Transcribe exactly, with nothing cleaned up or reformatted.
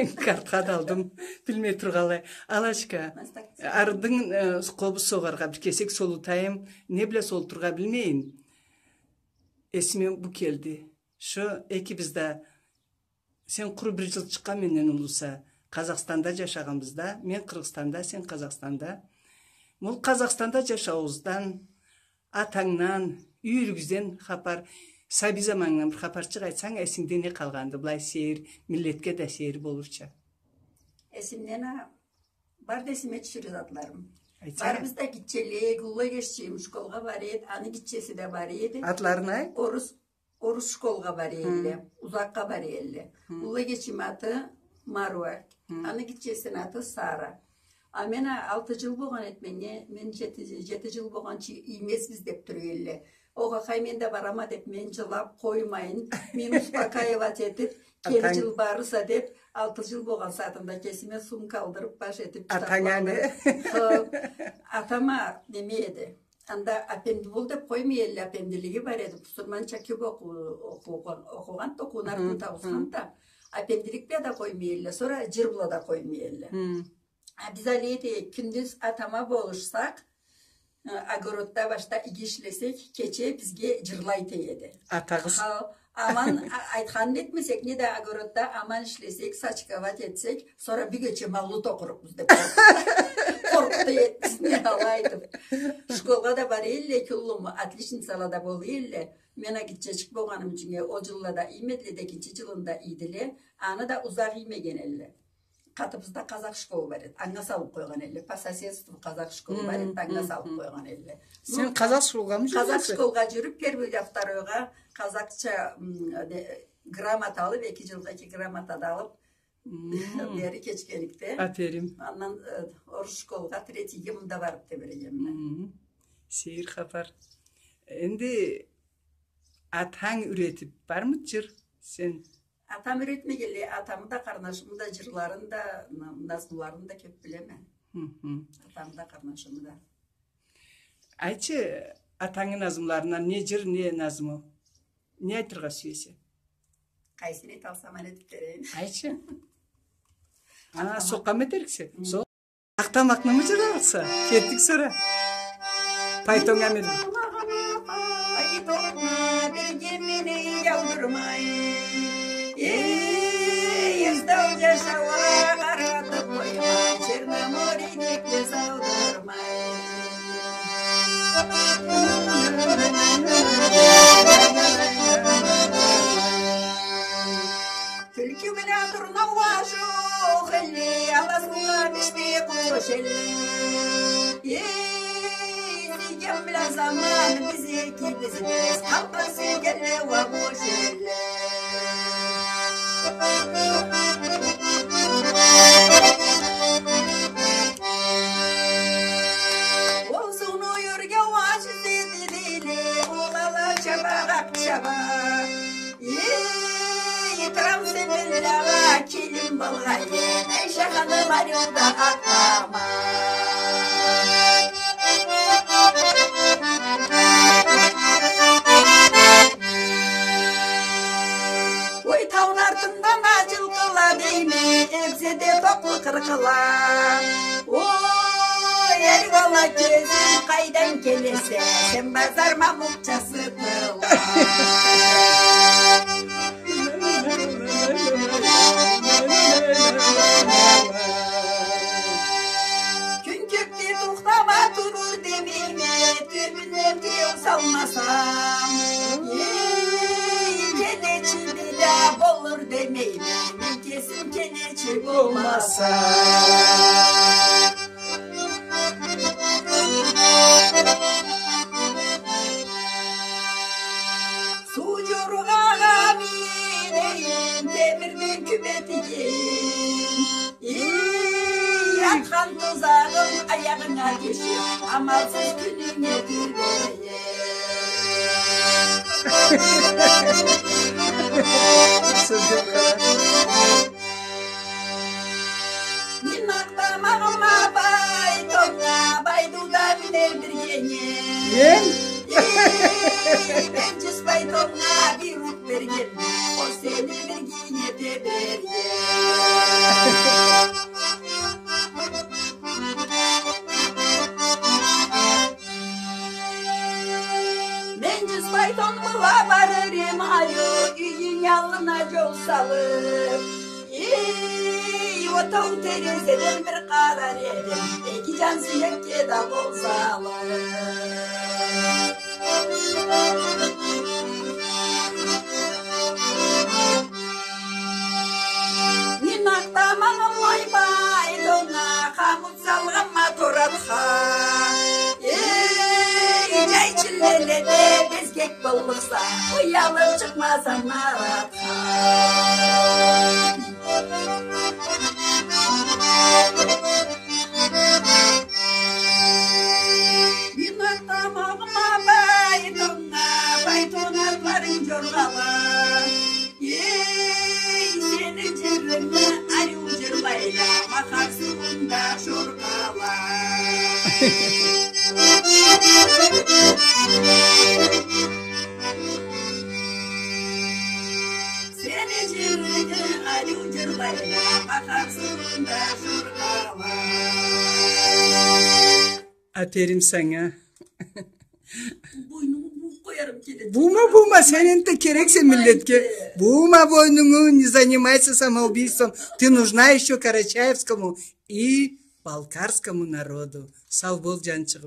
Картха да алдым, билмей тургъанлай. Алачка, ардынг, э, къобуз согъаргъа, бир кесек солутайым, не бла солутургъа билмейин. Эсиме бу келди. Шо экибиз да, сен къуру бир джылчыкъгъа менден уллуса, Къазахстанда джашагъанбыз да, мен Къыргъызстанда, сен Къазахстанда. Бу Къазахстанда джашауубуздан, атангдан, юйюрюгюзден хапар, сабий заманынгдан бир хапарчыкъ айтсанг, эсингде не къалгъанды, былай сейир, миллетге да сейир болурча. Эсимден а, барды эсиме тюшюрюр затларым. Айтсана. Барыбыз да гитчеле эдик, уллу эгечим школгъа бара эди, аны гитчеси да бара эди. Атларын айт. Орус, орус школгъа бара элле, узакъгъа бара элле. Хы. Уллу эгечим аты Маруа, хы, аны гитчесини аты Сара. А мен а алты джыл болгъан эди меннге, мен джети, джети джыл болгъанчы иймезбиз деб тура элле. Огъай, мен да барама деб, мен джылаб къоймайын, мени успокаивать этиб, келир джыл барырса деб, алты джыл болгъан сагъатымда кесиме сумка алдырыб, баш этиб, атанг китабла аны алдырыб. Хы, атам а неме эди. Анда апенди бол деб къоймай элле, апендилиги бар эди. Бусурманча кёб окъу-, окъугъан, окъугъан да, окъууну артын тауусхан да. Апендилик бла да къоймай элле, сора джыр бла да къоймай элле. А биз алай эте эдик, кюндюз атама болушсакъ, э, огородда башда иги ишлесек, кече бизге джырла айта эди. Атагъыз. Хау, аман, а-, айтханын этмесек, неда огородда аман ишлесек, сочковать этсек, сора бюгече маулут окъурукъбуз деб къоркъута эди бизни алай айтыб. Школгъа да бара элле, кюллюмю отличницала да бола элле. Мен а гитчечик болгъаным ючюн ол джыллада иймедиле да, экинчи джылында ийдиле. Аны да узакъ иймеген элле. Къатыбызда къазах школу бар эди. Анга салыб къойгъан элле. По соседству къазах школу бар эди, анга салыб къойгъан элле. Сен къазах школгъамы джюрюрсе? Къазах школгъа джюрюб, первый бла второйгъа къазахча, м, не, грамота алыб, эки джылгъа эки грамота да алыб, бери кечгенликде. Аферин. Андан, э, орус школгъа, третийге мында барыб тебрегенме. Сейир хапар. Энди атанг юретиб бармыды джыр сен? Атам юретмегенлей, атамы да, къарнашымы да джырларын да, на-, назмуларын да кёб билеме. Атамы да, къарнашымы да. Айтчы, атангы назмуларындан не джыр, не назму? Не айтыргъа сюесе? Къайсын эталсам, аны этиб берейим. Айтчы. А, сокъгъанмы этериксе? Сокъ. Акътамакънымы джырарыкъса? Кетдик сора. Пайтонг амир. Пайтонг берген мени яудурмай. Эй, ызда ол джашаугъа къаратыб къоймай, Черноморьеге саудурмай. Тюлкю бла турна уа джукъ элле, алай суугъа бишди къуш элле. Эй, сюйген бла заман биз экибизни къалгъан сюйгенле уа бош элле. Ол сууну юрге уа джюзеди дейле, ол ала чаба, къакъ чаба. Эй, Трансиберияда килим болгъан, эй, Айша ханымны ариуда къатмагъан. Ой, тауну артындан а джылкъыла дейме, эгзеде токълу къыркъыла. Ой, эр бала кёзюм, къайдан келесе, сен базар мамукъчасы тыла. Кюн кёкде тохтама турур демейме, тюбюнден тиреу салмасам. Эй, келечи бир да болур демейме, мен кесим келечи болмасам. Суу джоргъагъа минейим, темирден кюбе тигейим. Эй, атхан тузагъым аягъынга тюшюб, амалсыз кюнюнге тюбейим. Мен акътамагъыма Байтоннга, Байдуда мине биргенге. Мен? Эй, мен джюз Байтоннга бир уруб бергенме, ол сени биргенге теберген. Ана джол салып, эй, отоу терезеден бир къарар эдим, эки джан сюекге да къол салып. Мен ахтамагъанмай байтоннга, хамут салгъанма торатха. Эй, джай чиллеледе безгек боллукъса, уялып чыкъмаса наратха. Мен ахтамагъанма байтоннга, байтон атларынг джоргъала. Эй, сени джырынгы ариу джырлайла, Махар сууунда шоркъала. Сени джырынгы ариу джырлайла, Махар сууунда шоркъала. Аперим санга. Бу бойнунгу бууп къоярым келеди. Буума, буума, сен энтда керексе миллетге. Буума бойнунгу, не занимайся самоубийством. Ты нужна ещё Карачаевскому и балкарскому народу. Сау бол, джанчыгъым.